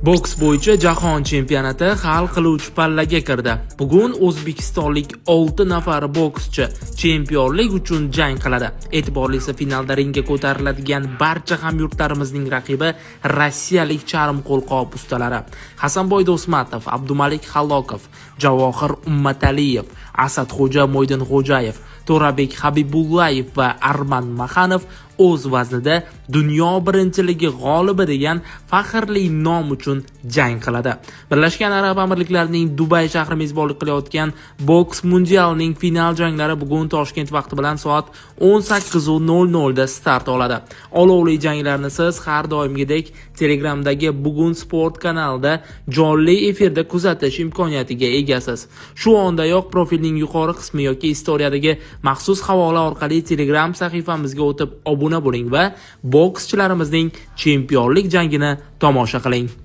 Boks bo'yicha jahon chempionati hal qiluvchi pallaga kirdi. Bugun o'zbekistonlik 6 nafar bokschi chempionlik uchun jang qiladi. E'tiborlisi, finalda ringga ko'tariladigan barcha hamyurtlarimizning raqibi rossiyalik charm qo'lqop ustalari. Hasanboy Do'smatov, Abdumalik Halokov, Javohir Ummataliyev, Asadxo'ja Mo'ydinxo'jayev, To'rabek Habibullayev va Arman Maxanov o'z vaznida dunyo birinchiligi g'olibi degan faxrli nom uchun jang qiladi. Birlashgan Arab Amirliklarining Dubay shahri mezbonlik qilayotgan boks mundialining final janglari bugun Toshkent vaqti bilan soat 18:00 da start oladi. Olovli janglarni siz har doimgidek Telegramdagi Bugun Sport kanalida jonli efirda kuzatish imkoniyatiga egasiz. Shu ondayoq profilning yuqori qismi yoki istoriyadagi maxsus havola orqali Telegram sahifamizga o'tib obuna bo'ling va bokschilarimizning chempionlik jangini tomosha qiling.